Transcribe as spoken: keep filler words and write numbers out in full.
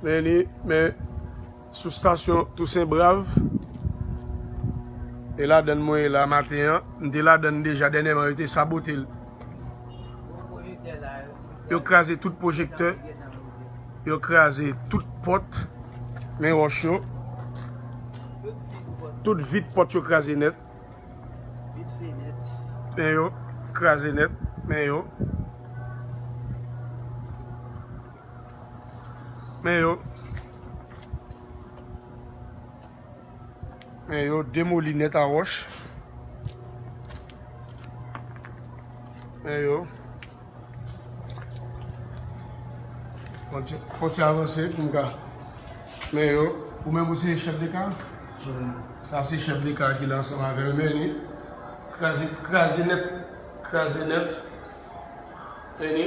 Men li, men sou stasyon Tousen Brav. E ladann mwen ye la maten an. M te ladann deja, dènyèman yo te sabote l. Yo kraze tout pwojektè. Yo kraze tout pòt. Men wòch yo. Tout vit pòt yo kraze nèt. Men yo kraze nèt. Men yo. Men yo. Men yo demoli nèt a wòch. Men yo. Fon ti, fon ti avanse pou m ka. Men yo. Ou menm ou se chèf de ka? Sa se chèf de ka ki la ansanm avè l. Men li. Kraze, kraze nèt. Kraze nèt. Men li.